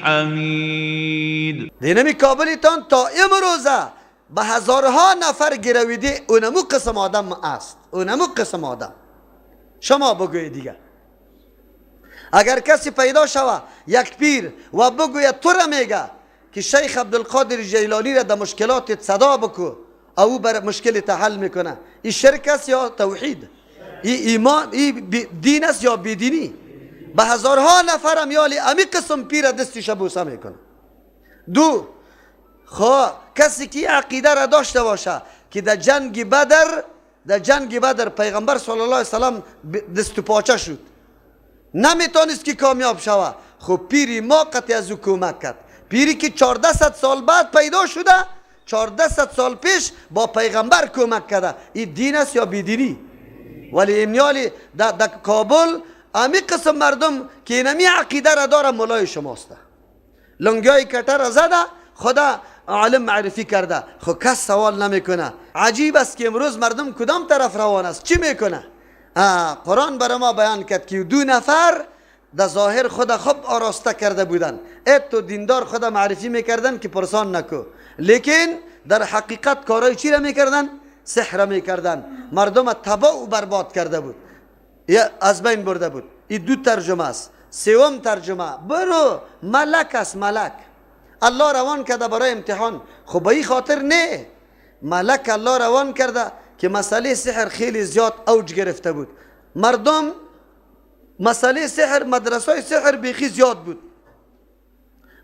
حمید. دینمی کابلیتان تا امروزه به هزارها نفر گرویده، اونمو قسم آدم است، اونمو قسم آدم. شما بگوید دیگه اگر کسی پیدا شوه یک پیر و بگوید تو را میگه که شیخ عبدالقادر جیلانی را در مشکلات صدا بکو، او بر مشکل حل میکنه، این شرک است یا توحید؟ این ایمان، این دین است یا بیدینی؟ به هزارها نفرم یالی امی قسم پیر دستش بوسه میکنه. دو، خو کسی که عقیده را داشته باشه که در جنگ بدر، در جنگ بدر پیغمبر صلی الله علیه وسلم دست پاچه شد، نمیتونست که کامیاب شوه، خب پیری ما قطعی از او کمک کرد. پیری که 1400 سال بعد پیدا شده، 1400 سال پیش با پیغمبر کمک کرده، این دین است یا بیدینی؟ ولی امیالی در کابل امی قسم مردم که اینمی عقیده را داره ملای شماست، لنگای کته را زده، خدا عالم معرفی کرده، خب کس سوال نمیکنه. عجیب است که امروز مردم کدام طرف روان است، چی میکنه؟ قرآن برای ما بیان کرد که دو نفر در ظاهر خود خوب آراسته کرده بودن، ات تو دیندار خود معرفی میکردن که پرسان نکو، لیکن در حقیقت کارای چی را میکردن؟ سحر میکردن، مردم تباه و برباد کرده بود، یا از بین برده بود. این دو ترجمه است. سوم ترجمه، برو ملک است، ملک الله روان کرده برای امتحان. خب به این خاطر نه، ملک الله روان کرده که مسئله سحر خیلی زیاد اوج گرفته بود، مردم مسئله سحر، مدرسه سحر بیخی زیاد بود.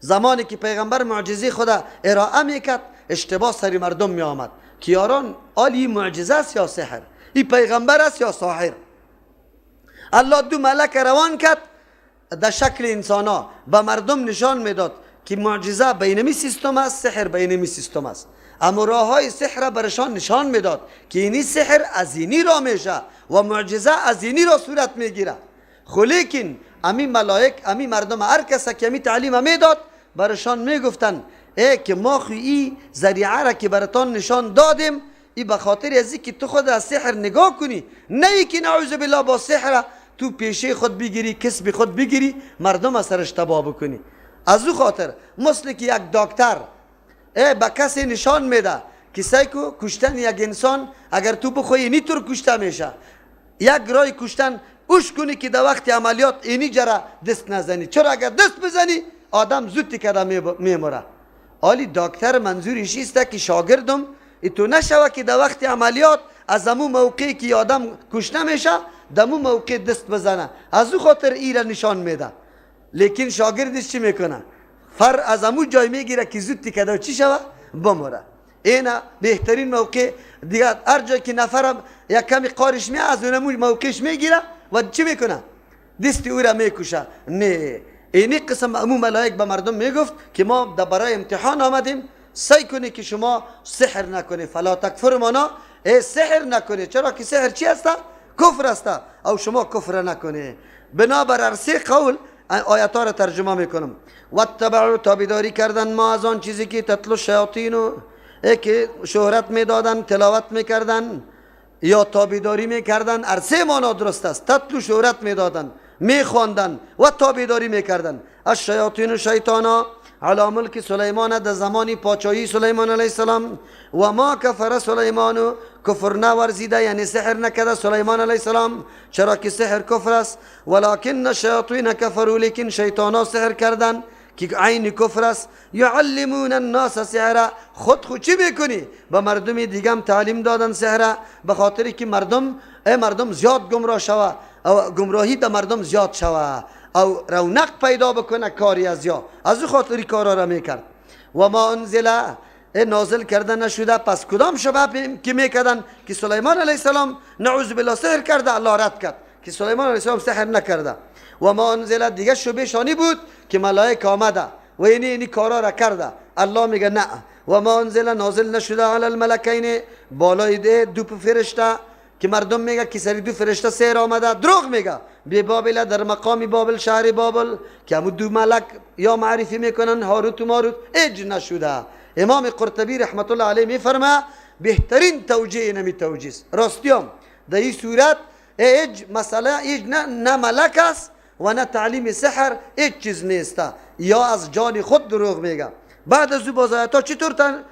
زمانی که پیغمبر معجزه خدا ارائه میکرد، اشتباه سری مردم می آمد که یاران آلی معجزه است یا سحر، این پیغمبر است یا ساحر. الله دو ملک روان کرد در شکل انسان ها، به مردم نشان میداد که معجزه بینمی سیستم است، سحر بینمی سیستم است. اما راه های سحر برشان نشان میداد که اینی سحر از اینی را میشه و معجزه از اینی را صورت میگیره. خو لیکن امی ملائک، امی مردم، هر کس که امی تعلیم میداد برشان میگفتن ای که ما خو ای ذریعه را که براتان نشان دادیم، ای به خاطر از که تو خود از سحر نگاه کنی، نه ای که نعوذ بالله با سحر تو پیشه خود بگیری، کسب خود بگیری، مردم از سرش تباه بکنی. از او خاطر مثل که یک دکتر ای به کسی نشان میده که سعی کو کشتن یک انسان اگر تو بخوای اینی طور کشته میشه، یک رای کشتن اوش کنی که در وقت عملیات اینی جرا دست نزنی، چرا اگر دست بزنی آدم زود کده میمره. آلی دکتر منظورش است که شاگردم ای تو نشوه که در وقت عملیات از امو موقعی که آدم کشته میشه دمو موقع دست بزنه، از او خاطر ای را نشان میده. لیکن شاگردش چی میکنه؟ فر از امو جای میگیره که زود کده چی شوه؟ بمره. اینا بهترین موقع دیگه، هر جای که نفرم یک کمی قارش می از اونمو موقعش میگیره و چی میکنه؟ دست او را میکشه. نه، اینی قسم امو ملائک به مردم میگفت که ما برای امتحان آمدیم، سعی کنی که شما سحر نکنی، فلا تکفر مانا ای سحر نکنی، چرا که سحر چی است؟ کفر است، او شما کفر نکنی. بنابر هر سه قول آیات را ترجمه میکنم. واتبعوا تابعداری کردن ما از آن چیزی که تتلو الشیاطین ای که شهرت میدادن، تلاوت میکردن یا تابعداری میکردن، هر سه مانا درست است. تتلو شهرت میدادن، میخواندن و تابعداری میکردن. الشیاطین و شیطانا علی ملک سلیمان در زمان پادشاهی سلیمان علیه السلام. و ما کفر سلیمان کفر نورزیده، یعنی سحر نکرده سلیمان علیه السلام، چرا که سحر کفر است. ولکن الشیاطین کفروا لیکن شیطانا سحر کردن که عین کفر است. یعلمون الناس سحر، خود خود چی میکنی؟ به مردم دیگه هم تعلیم دادن سحر، به خاطر که مردم زیاد گمراه شوه، او گمراهی در مردم زیاد شوه، او رونق پیدا بکنه کاری از یا، از او خاطری کارا را میکرد. و ما انزل نازل کرده نشده. پس کدام شبه که میکردن که سلیمان علیه السلام نعوذ بالله سحر کرده، الله رد کرد که سلیمان علیه السلام سحر نکرده. و ما انزل دیگه شبه شانی بود که ملائک آمده و اینی کارا را کرده، الله میگه نه. و ما انزل نازل نشده علی الملکین بالای دو فرشته که مردم میگه که سری دو فرشته سیر آمده، دروغ میگه. به بابل در مقام بابل شهر بابل که همون دو ملک یا معرفی میکنن هاروت و ماروت، اج نشده. امام قرطبی رحمت الله علیه میفرما بهترین توجیه نمی توجیه است. راستیام در این صورت اج مسئله اج نه ملک است و نه تعلیم سحر، هیچ چیز نیست. یا از جان خود دروغ میگه. بعد از او باز آیات چطور تن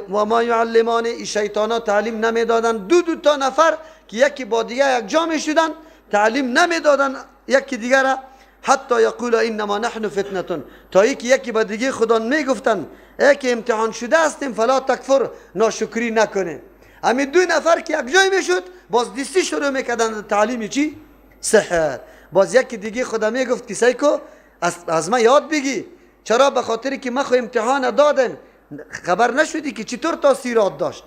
و ما یعلمان، ای شیطانا تعلیم نمیدادن. دو تا نفر که یکی با دیگه یک جا میشدن تعلیم نمیدادن یکی دیگه را، حتی یقول انما نحن فتنه، تا یکی با دیگه خدا میگفتن ای که امتحان شده هستیم، فلا تکفر، ناشکری نکنه. همین دو نفر که یک جای میشد باز دیستی شروع میکردن تعلیم چی؟ سحر. باز یکی دیگه خدا میگفت که سیکو از من یاد بگی. چرا؟ به خاطری که من خو امتحان دادم، خبر نشدی که چطور تاثیرات داشت.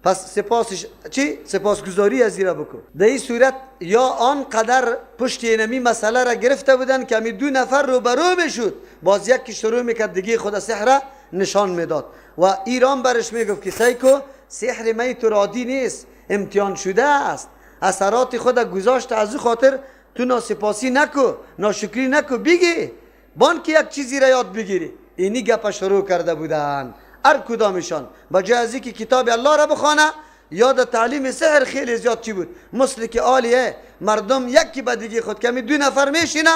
پس سپاسش چی؟ سپاسگزاری از زیرا بکن. در این صورت یا آنقدر پشت اینمی مسئله را گرفته بودن که همی دو نفر روبرو میشد، باز یکی شروع میکرد دیگه خود سحر نشان میداد و ایران برش میگفت که سیکو سحر می تو عادی نیست، امتحان شده است، اثرات خود گذاشت، از او خاطر تو ناسپاسی نکو، ناشکری نکو، بگی بان که یک چیزی را یاد بگیری. اینی گپ شروع کرده بودن هر کدامشان. با جای از اینکه کتاب الله را بخوانه یاد تعلیم سحر خیلی زیاد چی بود، مثل که عالیه مردم یکی به دیگه خود کمی دو نفر میشینه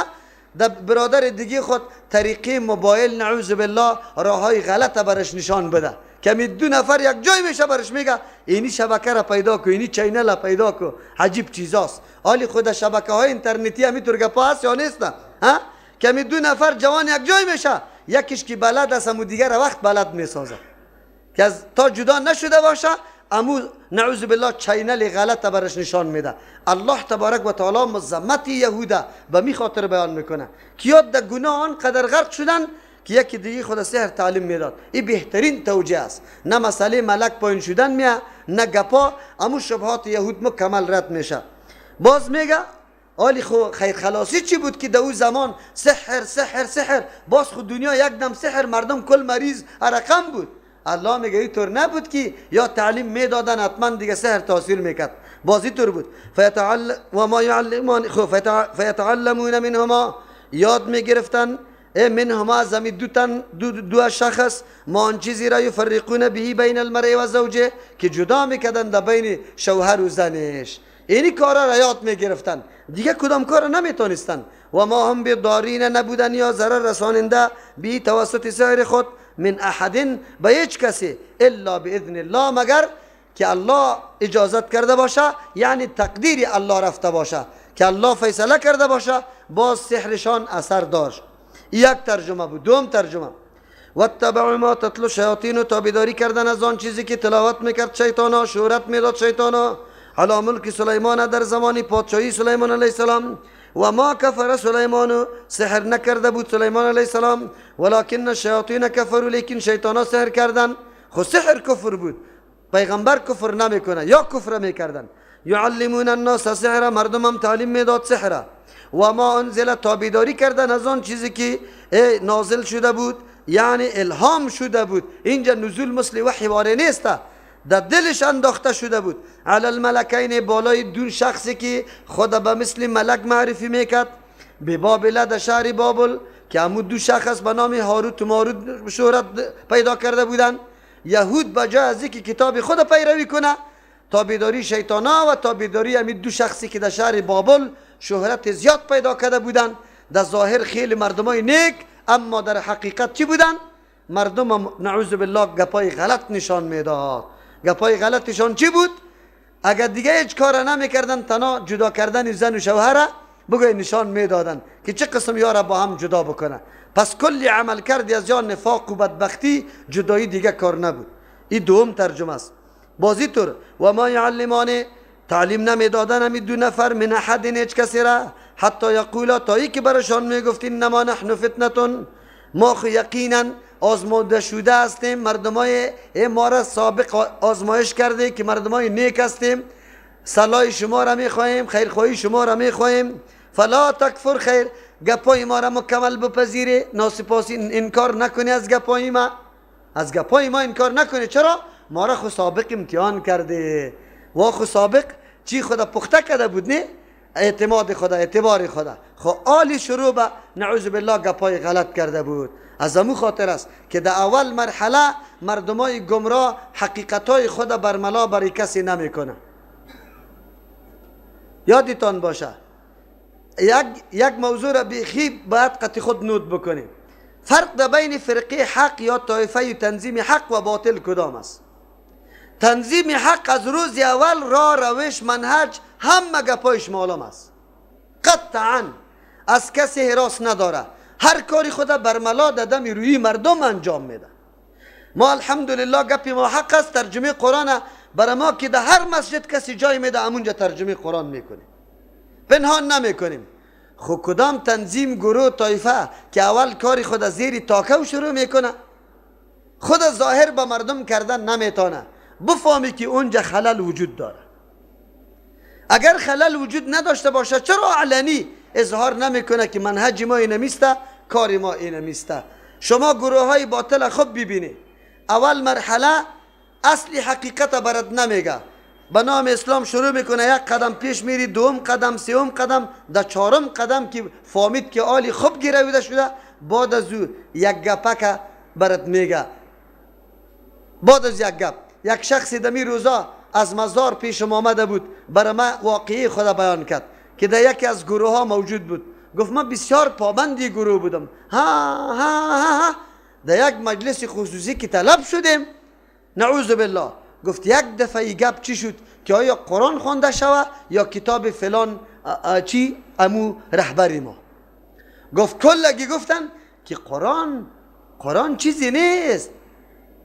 در برادر دیگه خود طریقه موبایل نعوذ بالله راههای غلط برش نشان بده. کمی دو نفر یک جای میشه برش میگه اینی شبکه را پیدا کو، اینی channel را پیدا کو. عجیب چیزاست. حالی خود شبکه های اینترنتی همی گپا هست یا نیست؟ ها، کمی دو نفر جوان یک جای میشه، یکیش که بلد است امو دیگر وقت بلد میسازه که از تا جدا نشده باشه امو نعوذ بالله channel غلط برش نشان میده. الله تبارک و تعالی مذمت یهوده به می خاطر بیان میکنه که یاد در گناه آنقدر غرق شدن که یکی دیگه خود سحر تعلیم میداد. این بهترین توجیه است. نه مسئله ملک پایین شدن میه، نه گپا، امو شبهات یهود مکمل رد میشه. باز میگه آلی خو خیر خلاصی چی بود که در او زمان سحر سحر سحر، باز خود دنیا یک دم سحر، مردم کل مریض رقم بود. الله میگه اینطور نبود که یا تعلیم میدادن حتما دیگه سحر تاثیر میکرد. باز اینطور بود. و ما یعلمان خو فیتعلمون منهما، یاد میگرفتن منهما از همی دو تن دو شخص، ما آن چیزی را یفرقون به بین المرء و زوجه، که جدا میکردن در بین شوهر و زنش. اینی کارا را یاد میگرفتن، دیگه کدام کار نمیتونستن. و ما هم بضارین نبودن یا ضرر رساننده بی توسط سحر خود من احد به هیچ کسی الا باذن الله، مگر که الله اجازت کرده باشه، یعنی تقدیر الله رفته باشه، که الله فیصله کرده باشه، باز سحرشان اثر داشت. یک ترجمه بود. دوم ترجمه واتبعوا ما تتلو الشیاطین، تابعداری کردن از آن چیزی که تلاوت میکرد شیطانا، شهرت میداد شیطانا، علی ملک سلیمان، در زمان پادشاهی سلیمان علیه السلام. و ما کفر سلیمان، سحر نکرده بود سلیمان علیه السلام، ولکن الشیاطین کفروا، لیکن شیطانا سحر کردن. خو سحر کفر بود، پیغمبر کفر نمیکنه یا کفر میکردن. یعلمون الناس سحر، مردم هم تعلیم میداد سحر. و ما انزل، تابعداری کردن از آن چیزی که نازل شده بود، یعنی الهام شده بود. اینجا نزول مثل وحی واره نیست، در دلش انداخته شده بود. علی الملکین، بالای دو شخصی که خدا به مثل ملک معرفی میکرد، به بابل، در شهر بابل، که همون دو شخص به نام هاروت و ماروت شهرت پیدا کرده بودن. یهود به جای از اینکه کتاب خود پیروی کنه، تابعداری شیطانا و تابعداری همین دو شخصی که در شهر بابل شهرت زیاد پیدا کرده بودن، در ظاهر خیلی مردمای نیک، اما در حقیقت چی بودن؟ مردم نعوذ بالله گپای غلط نشان میداد. گپای غلطشان چی بود؟ اگر دیگه هیچ کار نمیکردن، تنها جدا کردن زن و شوهر بگوی نشان میدادن که چه قسم یارا با هم جدا بکنه. پس کلی عمل کردی از یا نفاق و بدبختی، جدایی دیگه کار نبود. این دوم ترجمه است. بازی طور و ما یعلمان، تعلیم نمیدادن همی دو نفر من احد، هیچ کسی را، حتی یقولا، تا ای که برشان میگفت انما نحن فتنه، ما خو یقینا آزموده شده هستیم، مردمای ما را سابق آزمایش کرده که مردمای نیک هستیم، صلاح شما را میخواهیم، خیرخواهی شما را میخواهیم، فلا تکفر خیر، گپای ما را مکمل بپذیری، ناسپاسی انکار نکنی از گپای ما، از گپای ما انکار نکنی. چرا؟ ما را خو سابق امتحان کرده و خو سابق چی خدا پخته کرده بود، نه اعتماد خدا، اعتبار خدا، خو آلی شروع به نعوذ بالله گپای غلط کرده بود. از امو خاطر است که در اول مرحله مردمای گمراه حقیقتای خود برملا برای کسی نمیکنه. یادتان باشه یک موضوع را بیخی باید قطع خود note بکنیم. فرق در بین فرقه حق یا طایفه تنظیم حق و باطل کدام است؟ تنظیم حق از روز اول را، روش، منهج همه گپایش معلوم است، قطعا از کسی هراس نداره، هر کاری خود برملا دادم روی مردم انجام میده. ما الحمدلله گپی ما حق است، ترجمه قرآن برای ما که در هر مسجد کسی جای میده همونجا ترجمه قرآن میکنیم، پنهان نمیکنیم. خو کدام تنظیم، گروه، طایفه که اول کاری خود از زیر تاکو شروع میکنه، خود ظاهر به مردم کردن نمیتونه، بفهمی که اونجا خلل وجود داره. اگر خلل وجود نداشته باشه چرا علنی اظهار نمیکنه که منهج ما اینمیسته، کار ما اینمیسته؟ شما گروه های باطل خوب ببینید، اول مرحله اصلی حقیقت برات نمیگه، به نام اسلام شروع میکنه، یک قدم پیش میری، دوم قدم، سوم قدم، در چهارم قدم که فهمید که آلی خوب گرویده شده، بعد از او یک گپک برات میگه. بعد از یک گپ، یک شخص دمی روزا از مزار پیشم آمده بود، برای من واقعی خود بیان کرد که در یکی از گروه ها موجود بود. گفت من بسیار پابندی گروه بودم، ها ها ها ها، در یک مجلس خصوصی که طلب شدیم، نعوذ بالله، گفت یک دفعه گپ چی شد که آیا قرآن خوانده شوه یا کتاب فلان چی امو رهبری ما. گفت کلگی گفتن که قرآن چیزی نیست،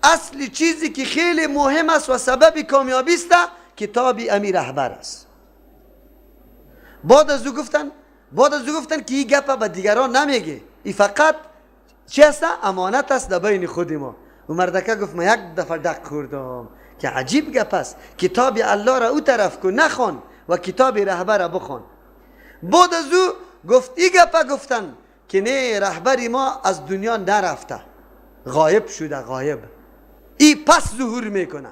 اصل چیزی که خیلی مهم است و سبب کامیابی است کتاب امی رهبر است. بعد از او گفتن که این گپ به دیگران نمیگه، این فقط چی است؟ امانت است در بین خود ما. و مردکه گفت من یک دفعه دق خوردم که عجیب گپ است، کتاب الله را او طرف کن نخوان و کتاب رهبر را بخوان. بعد از او گفت این گپ گفتن که نه، رهبری ما از دنیا نرفته، غایب شده، غایب. ای پس ظهور میکنه،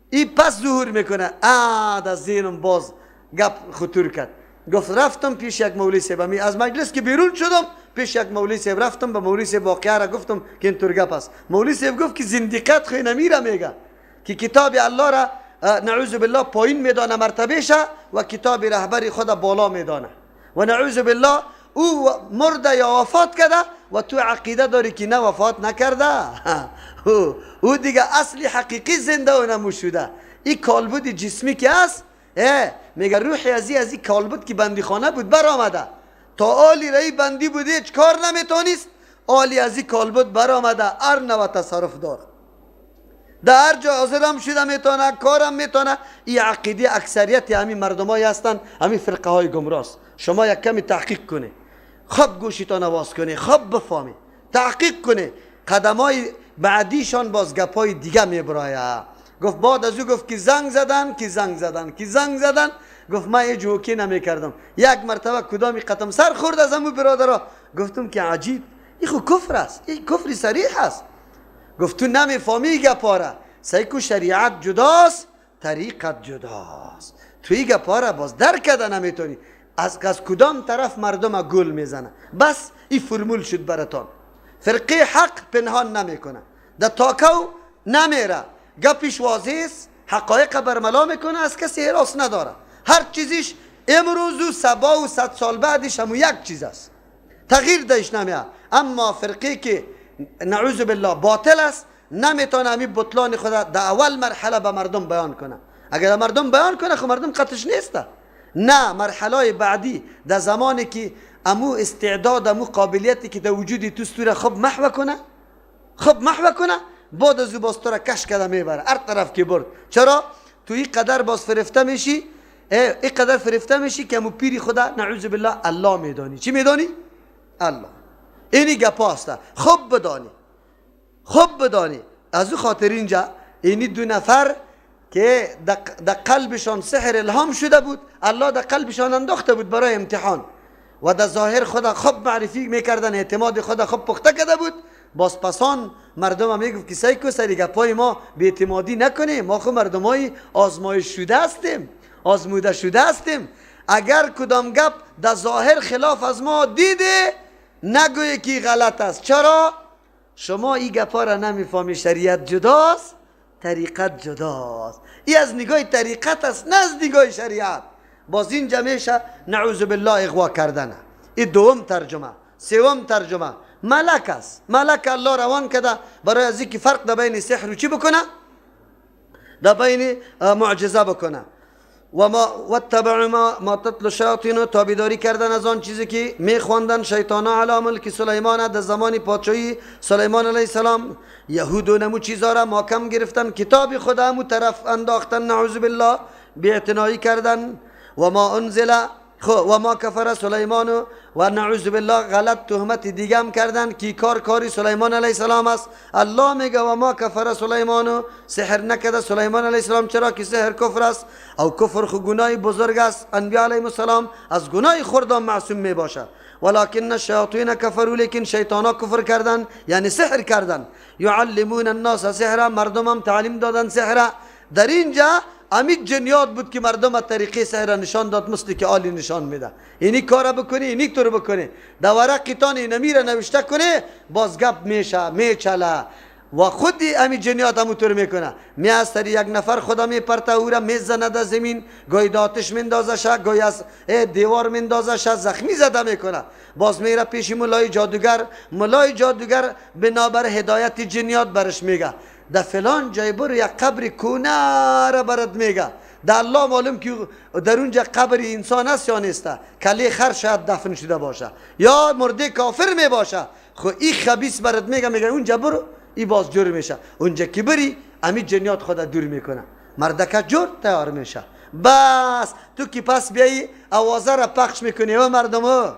ای پس ظهور میکنه. از ذهنم باز گپ خطور کرد. گفت رفتم پیش یک مولوی صاحب، از مجلس که بیرون شدم پیش یک مولوی صاحب رفتم، به مولوی صاحب واقعه را گفتم که اینطور گپ است. مولوی صاحب گفت که زندیقت خو نمیره، میگه که کتاب الله را نعوذ بالله پایین میدانه مرتبه شه و کتاب رهبری خود بالا میدانه و نعوذ بالله او مرده یا وفات کرده و تو عقیده داری که نه وفات نکرده، او دیگه اصلی حقیقی زنده و نموشده. این کالبد جسمی که است، میگه روحی از این کالبد که بندیخانه بود برآمده، تا آلی رای بندی بوده هیچ کار نمیتونست، آلی از این کالبد برآمده، هر نوع تصرف داره، در هر جا حاضرم شده میتونه، کارم میتونه. این عقیده اکثریت همین مردمایی هستن، همین فرقه های گمراست. شما یک کمی تحقیق کنه، خب گوشتان آواز کنه، خب بفهمی، تحقیق کنه، قدمای بعدیشان باز گپای دیگه میبرایه. گفت بعد از او گفت که زنگ زدن، که زنگ زدن، که زنگ زدن. گفت من هیچ اوکی نمیکردم. یک مرتبه کدامی قدم سر خورد از امو برادرها، گفتم که عجیب، این خو کفر است، این کفر صریح است. گفت تو نمیفهمی گپاره، سعی کو شریعت جداست، طریقت جداست، تو این گپاره باز درک کرده نمیتونی، از کدام طرف مردم گل میزنه. بس این فرمول شد براتان. فرقه حق پنهان نمیکنه، در تاکو نمیره، گپش واضح است، حقایق برملا میکنه، از کسی هراس نداره. هر چیزیش امروز و صبا و 100 سال بعدش همون یک چیز است، تغییر دهش نمیاد. اما فرقه که نعوذ بالله باطل است، نمیتونه همین بطلان خود در اول مرحله به مردم بیان کنه. اگر مردم بیان کنه خب مردم قطعش نیست. نه، مرحله بعدی در زمانی که امو استعداد، امو قابلیتی که در وجود تو ستوره خب محو کنه، خب محو کنه، بعد از او باز تو را کش کرده میبره هر طرف که برد. چرا؟ تو این قدر باز فرفته میشی، این قدر فرفته میشی که امو پیری خدا نعوذ بالله الله میدانی. چی میدانی؟ الله. اینی گپا است. خب بدانی، خب بدانی. از او خاطر اینجا اینی دو نفر که در قلبشان سحر الهام شده بود، الله در قلبشان انداخته بود برای امتحان و در ظاهر خدا خب معرفی میکردن، اعتماد خدا خب پخته کرده بود. باز پسان مردم هم میگفت که سعی کو سری گپای ما بی اعتمادی نکنیم، ما خب مردمای آزمایش شده هستیم، آزموده شده هستیم. اگر کدام گپ در ظاهر خلاف از ما دیده نگوی که غلط است. چرا؟ شما این گپا را نمیفهمی، شریعت جداست، طریقت جداست. این از نگاه طریقت است، نه از نگاه شریعت. باز اینجا میشه نعوذ بالله اغوا کردن. این دوم ترجمه. سوم ترجمه ملک است، ملک الله روان کده برای از اینکه فرق در بین سحر و چی بکنه؟ در بین معجزه بکنه. و ما واتبعوا ما تتلو الشیاطین، تابعداری کردن از آن چیزی که میخواندن شیطانا علی ملک سلیمان، در زمان پادشاهی سلیمان علیه السلام. یهود و نمو چیزا را ماکم گرفتن، کتاب خدا همو طرف انداختن نعوذ بالله، بی‌اعتنایی کردن. و ما انزل و ما کفر سلیمان و نعوذ بالله غلط تهمت دیگه هم کردن که کار کاری سلیمان علیه السلام است. الله میگه و ما کفر سلیمان، سحر نکرده سلیمان علیه السلام، چرا که سحر کفر است او کفر خو گناه بزرگ است. انبیا علیهم السلام از گناه خردان معصوم می باشه. ولكن الشیاطین کفروا، لیکن شیطانا کفر کردن یعنی سحر کردن. یعلمون الناس سحر، مردم هم تعلیم دادن سحر. در اینجا امید جنیات بود که مردم طریقه سحر نشان داد، مثل که آلی نشان میده، اینی کارا بکنی اینی طور بکنی، در ورقتان اینمی را نوشته کنی باز گپ میشه میچله. و خودی امی جنیات همو طور میکنه، می از سر یک نفر خدا میپرته او را میزنه در زمین، گاهی در آتش میندازه شه، گاهی از دیوار میندازه شه، زخمی زده میکنه. باز میره پیش ملای جادوگر، ملای جادوگر بنابر هدایت جنیات برش میگه در فلان جای برو یک قبر کونه را برات میگه، در الله معلوم که در اونجا قبر انسان است یا نیست، کلی خر شاید دفن شده باشه یا مرده کافر می باشه. خو این خبیث برات میگه، میگه اونجا برو، ای باز جور میشه. اونجا که بری امی جنیات خدا دور میکنه، مردکه جور تیار میشه. بس تو که پس بیایی آوازه را پخش میکنی و مردمو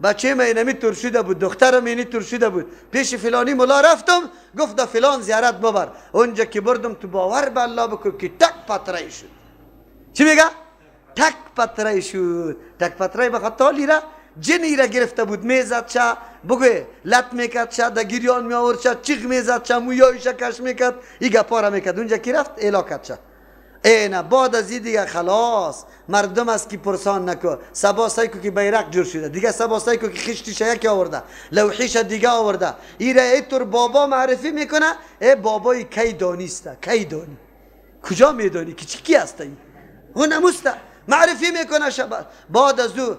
بچه من اینمی تور شده بود، دخترم اینی تور شده بود، پیش فلانی ملا رفتم گفت دا فلان زیارت ببر، اونجا که بردم تو باور به الله بکن که تک پتره شد. چی میگه؟ تک پتره شد. تک پتره بخاطر را جنی را گرفته بود، میزد چه بگوی لط میکرد چه در گریان می آورد چه چیغ میزد چه مویایش کش میکرد، این گپا را میکرد. اونجا که رفت اعلا کرد چه اینه. بعد از این دیگه خلاص مردم از کی پرسان نکو، سبا سایکو که بیرق جور شده دیگه، سبا سایکو که خشتیش یکی آورده، لوحیش دیگه آورده، ایره اینطور بابا معرفی میکنه. ای بابای کی دانیسته، کی دانی، کجا میدانی که چی کی هسته؟ این اون نموسته معرفی میکنه. شب بعد از او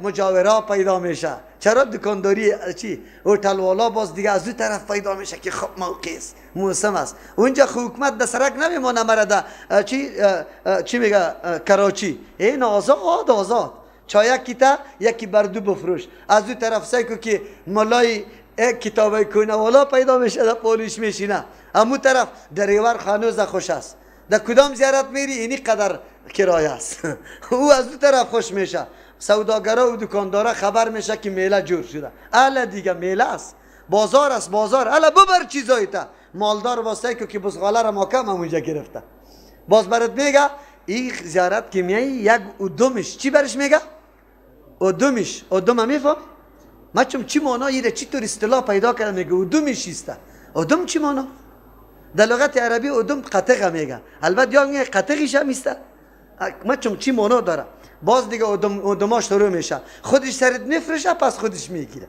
مجاورا پیدا میشه. چرا دکانداری چی هتل والا باز دیگه از او طرف پیدا میشه که خب موقع است، موسم است. اونجا خو حکومت در سرک نمیمانه مرا در چی چی میگه کراچی، این آزاد آزاد چای یکی تا یکی بر دو بفروش. از او طرف سایکو که ملای کتابای کونه والا پیدا میشه در پولیش میشینه. امو طرف دریور خانوز خوش است، در کدام زیارت میری اینی قدر کرایه است. او از دو طرف خوش میشه. سوداگرا و دکاندارا خبر میشه که میله جور شده، الا دیگه میله است، بازار است، بازار، الا ببر چیزایی تا مالدار واسه که بزغاله را ماکم اونجا گرفته. باز برات میگه این زیارت که میایی یک ادمش چی برش میگه؟ ادمش، ادم میفهم؟ ما چون چی معنا ایره چی طور اصطلاح پیدا کرده میگه ادمش است. ادم چی معنا؟ در لغت عربی ادم قطغه میگه، البته یا میگه قطغیش هم است، ما چون چی معنا داره. باز دیگه ادماش شروع میشه، خودش سرت میفرشه پس خودش میگیره،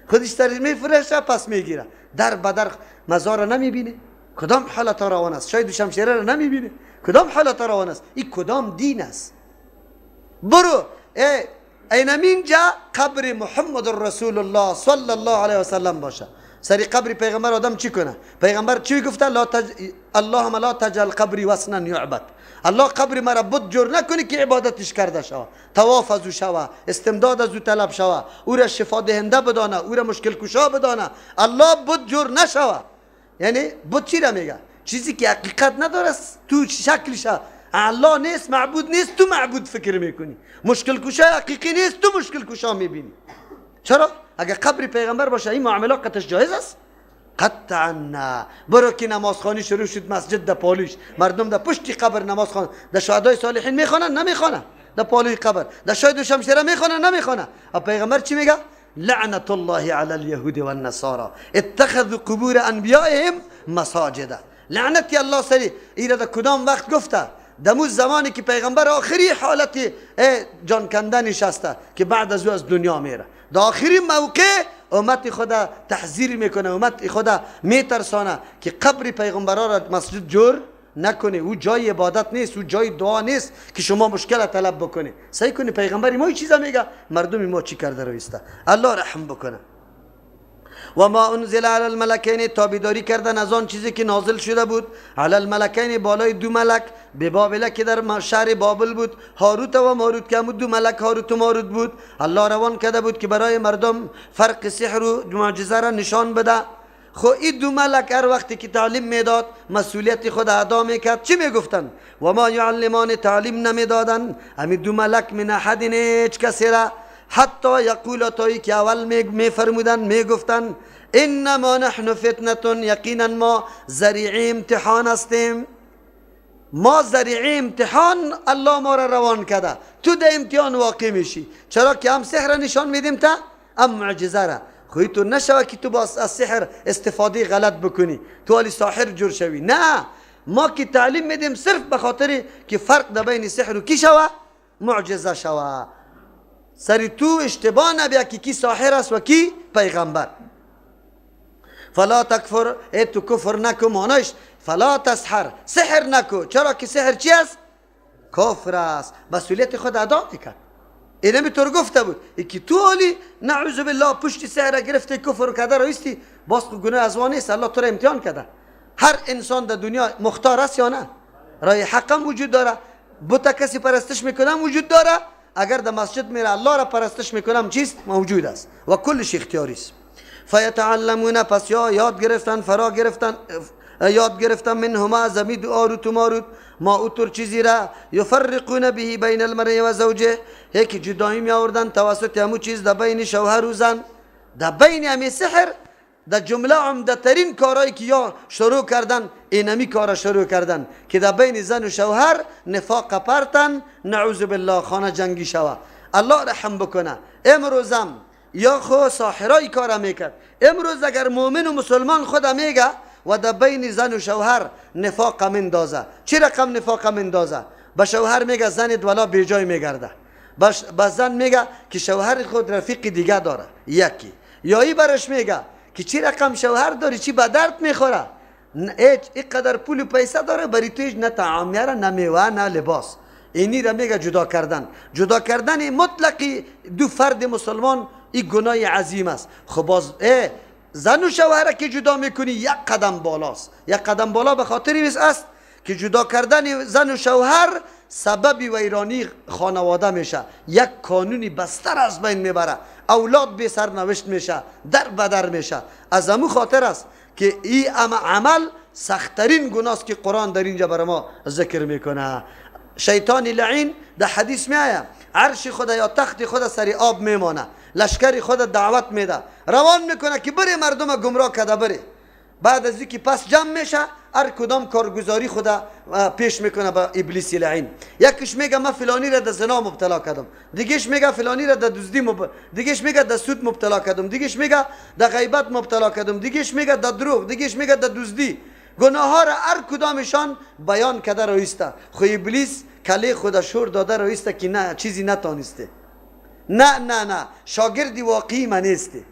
خودش سرت میفرشه پس میگیره. در بدر مزار نمیبینه کدام حالت روان است، شاید شمشیره رو نمیبینه کدام حالت روان است، این کدام دین است؟ برو اینمینجا قبر محمد رسول الله صلی الله علیه وسلم باشه. سری قبر پیغمبر آدم چی کنه؟ پیغمبر چی گفته؟ لا اللهم لا تجعل قبری وثنا یعبد. الله قبر مرا بت جور نکنی که عبادتش کرده شوه، طواف از او شوه، استمداد از او طلب شوه، او را شفا دهنده بدانه، او را مشکل کشا بدانه. الله بت جور نشوه. یعنی بت چی را میگه؟ چیزی که حقیقت نداره، تو شکلش الله نیست، معبود نیست، تو معبود فکر میکنی. مشکل کشا حقیقی نیست، تو مشکل کشا میبینی. چرا؟ اگر قبر پیغمبر باشه این معامله قطعش جایز است؟ قطعا نه. برو که نمازخوانی شروع شد مسجد در پالوش، مردم در پشت قبر نماز خوان، در شهدای صالحین میخوانن نمیخوانن، در پالوی قبر، در شاید و شمشیره میخوانن نمیخوانن. پیغمبر چی میگه؟ لعنت الله علی اليهود والنصارى اتخذوا قبور انبیائهم مساجد. لعنتی الله سری ایره در کدام وقت گفته؟ دمو زمانی که پیغمبر آخری حالت جان کندن نشسته که بعد از او از دنیا میره، در آخری موقع امت خدا تحذیر میکنه، امت خدا میترسانه که قبر پیغمبرا را مسجد جور نکنه. او جای عبادت نیست، او جای دعا نیست که شما مشکل طلب بکنه. سعی کنی پیغمبر ما چیزا میگه، مردم ما چی کرده رویسته. الله رحم بکنه. و ما انزل علی الملکین، تابعداری کردن از آن چیزی که نازل شده بود، علی الملکین بالای دو ملک، به بابل که در شهر بابل بود، هاروت و ماروت که دو ملک هاروت و ماروت بود. الله روان کرده بود که برای مردم فرق سحر و معجزه را نشان بده. خو این دو ملک هر وقتی که تعلیم میداد مسئولیت خود ادا میکرد. چی میگفتن؟ و ما یعلمان، تعلیم نمیدادن همین دو ملک من احد، هیچ کسی را، حتی یقول، تایی که اول میفرمودن میگفتن انما نحن فتنه، یقینا ما ذریعه امتحان هستیم، ما ذریعه امتحان الله ما را روان کرده، تو در امتحان واقع میشی. چرا که هم سحر نشان میدیم تا هم معجزه را. خو تو نشوه که تو باز از سحر استفاده غلط بکنی، تو علی ساحر جور شوی. نه، ما که تعلیم میدیم صرف به خاطر که فرق در بین سحر و کی شوه؟ معجزه شوه. سری تو اشتباه نبیا که کی ساحر است و کی پیغمبر. فلا تکفر، ای تو کفر نکو، معنیش فلا تسحر، سحر نکو. چرا که سحر چی است؟ کفر است. مسئولیت خود ادا میکرد. اینمی طور گفته بود ای که تو علی نعوذ بالله پشت سحر گرفته کفر کرده رایستی، باز گناه از وان نیست، الله تو را امتحان کرده. هر انسان در دنیا مختار است یا نه؟ رای حقم وجود داره، بت کسی پرستش میکنم وجود داره، اگر در مسجد میره الله را پرستش میکنم چیست؟ موجود است و کلش اختیاری است. فیتعلمون، پس یا یاد گرفتن، فرا گرفتن، یاد گرفتن منهما از امی دو هاروت و ماروت، ما اوتر چیزی را یفرقون به بین المرء و زوجه، یکی جدایی می آوردن توسط همو چیز در بین شوهر و زن، در بین امی سحر. در جمله عمده ترین کارهایی که یا شروع کردن اینمی کارا شروع کردن که در بین زن و شوهر نفاق پرتن، نعوذ بالله خانه جنگی شوه. الله رحم بکنه. امروزم یا خو ساحرای کارا میکرد، امروز اگر مؤمن و مسلمان خود میگه و در بین زن و شوهر نفاق مندازه، چی رقم نفاق مندازه؟ به شوهر میگه زن ولا بیجای میگرده، به زن میگه که شوهر خود رفیق دیگه داره یکی، یا ای برش میگه که چی رقم شوهر داری، چی به درد میخوره، هیچ اینقدر پول و پیسه داره بری تو هیچ نه طعام میاره نه میوه نه لباس. اینی را میگه جدا کردن. جدا کردن مطلقی دو فرد مسلمان این گناه عظیم است. خب باز زن و شوهر که جدا میکنی یک قدم بالاست، یک قدم بالا به خاطر است که جدا کردن زن و شوهر سبب ویرانی خانواده میشه، یک کانونی بستر از بین میبره، اولاد بی سرنوشت میشه، در بدر میشه. از امو خاطر است که این عمل سختترین گناه است که قرآن در اینجا برای ما ذکر میکنه. شیطان لعین در حدیث میآید عرش خدا یا تخت خدا سر آب میمانه، لشکر خدا دعوت میده، روان میکنه که بره مردم گمراه کرده بره. بعد از اینکه پس جمع میشه هر کدام کارگزاری خدا پیش میکنه به ابلیس لعین. یکیش میگه من فلانی را در زنا مبتلا کردم، دیگهش میگه فلانی را در دزدی دیگهش میگه در سود مبتلا کردم، دیگهش میگه در غیبت مبتلا کردم، دیگهش میگه در دروغ، دیگهش میگه در دزدی. گناه ها را هر کدامشان بیان کرده رویسته. خو ابلیس کله خدا شور داده رویسته که نه چیزی نتانسته، نه نه نه شاگردی واقعی من نیستی.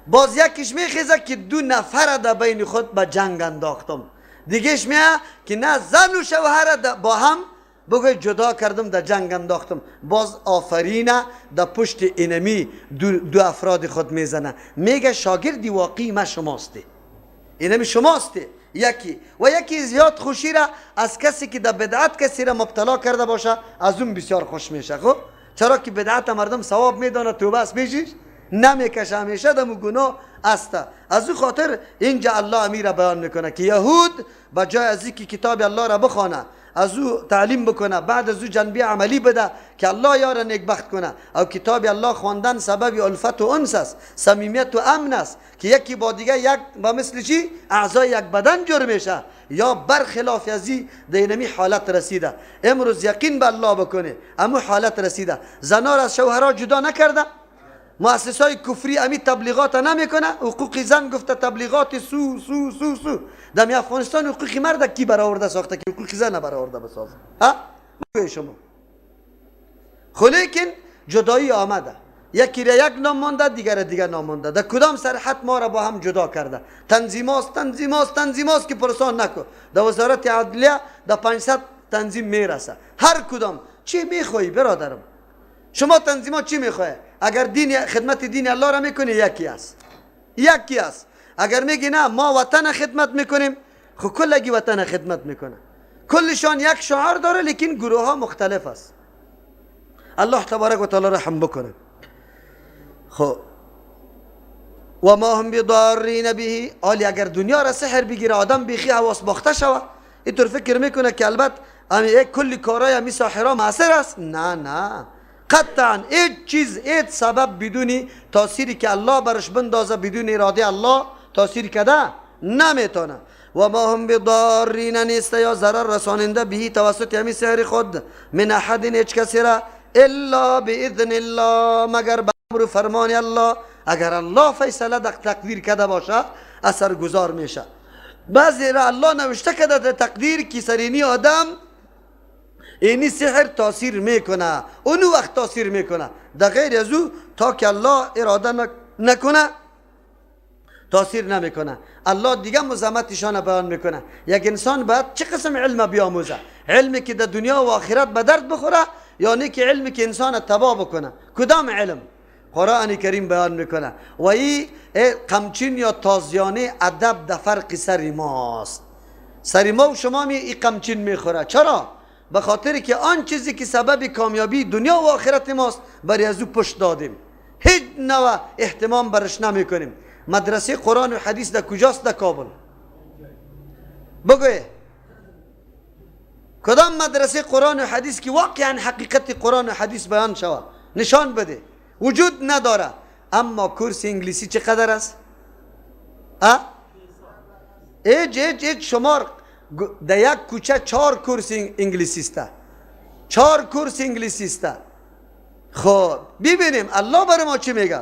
باز یکیش میخیزه که دو نفر در بین خود به جنگ انداختم، دیگهش میه که نه زن و شوهر با هم بگوی جدا کردم در جنگ انداختم. باز آفرینه در پشت اینمی دو افراد خود میزنه، میگه شاگردی واقعی ما شماستی، اینمی شماستی. یکی و یکی زیاد خوشی را از کسی که در بدعت کسی را مبتلا کرده باشه از اون بسیار خوش میشه. خب چرا که بدعت مردم ثواب میدانه، توبه است میشیش نمیکشه، همیشه دمو گناه است. از او خاطر اینجا الله امیر بیان میکنه که یهود به جای از اینکه کتاب الله را بخوانه، از او تعلیم بکنه، بعد از او جنبه عملی بده که الله یار نیکبخت کنه، او کتاب الله خواندن سبب الفت و انس است، صمیمیت و امن است که یکی با دیگه یک با مثل چی اعضای یک بدن جور میشه. یا برخلاف از این دینمی حالت رسیده. امروز یقین به الله بکنه امو حالت رسیده، زنا را از شوهرها جدا نکرده، مؤسسای کفری امی تبلیغات نمیکنه، حقوق زن گفته تبلیغات سو سو سو سو. در افغانستان حقوق مرد کی برآورده ساخته که حقوق زن برآورده بسازه؟ ها شما. خو لیکن جدایی آمده، یکی را یک نام مانده، دیگر دیگر نام مانده. در کدام سرحد ما را با هم جدا کرده؟ تنظیماست، تنظیماست، تنظیماست که پرسان نکن. در وزارت عدلیه در 500 تنظیم میرسه. هر کدام چی میخوایی برادرم؟ شما تنظیمات چی میخوای؟ اگر دین خدمت دین الله را میکنی یکی است، یکی است. اگر میگی نه ما وطن خدمت میکنیم، خب کلگی وطن خدمت میکنه، کلشان یک شعار داره، لیکن گروه ها مختلف است. الله تبارک و تعالی رحم بکنه. خب و ما هم بضارین به. آلی اگر دنیا را سحر بگیره آدم بیخی حواس باخته شوه، اینطور فکر میکنه که البته یک کلی کارای همی ساحرا مؤثر است. نه نه، قطعا هیچ چیز، هیچ سبب بدون تاثیری که الله برش بندازه، بدون اراده الله تاثیر کده نمیتونه. و ما هم بضارین نیست یا ضرر رساننده بهی توسط همی سحر خود، من احد هیچ کسی را، الا باذن الله، مگر به امر فرمان الله. اگر الله فیصله در تقدیر کده باشه اثر گذار میشه. بعضی را الله نوشته کده در تقدیر که سرینی آدم اینی سحر تاثیر میکنه، اونو وقت تاثیر میکنه، در غیر از او تا که الله اراده نکنه تاثیر نمیکنه. الله دیگه مزامتشان بیان میکنه. یک انسان باید چه قسم علم بیاموزه؟ علمی که در دنیا و آخرت به درد بخوره، یا نه که علمی که انسان تباه بکنه. کدام علم؟ قرآن کریم بیان میکنه. و این قمچین یا تازیانه ادب در فرق سر ماست. سر ما و شما می این قمچین میخوره. چرا؟ به خاطر که آن چیزی که سبب کامیابی دنیا و آخرت ماست برای از او پشت دادیم، هیچ نوع اهتمام برش نمیکنیم. مدرسه قرآن و حدیث در کجاست؟ در کابل. بگوی کدام مدرسه قرآن و حدیث که واقعا حقیقت قرآن و حدیث بیان شود نشان بده؟ وجود نداره. اما کورس انگلیسی چقدر است؟ ایج ایج ایج شمار در یک کوچه 4 کورس انگلیسی است، 4 کورس انگلیسی است. خب ببینیم الله برای ما چی میگه.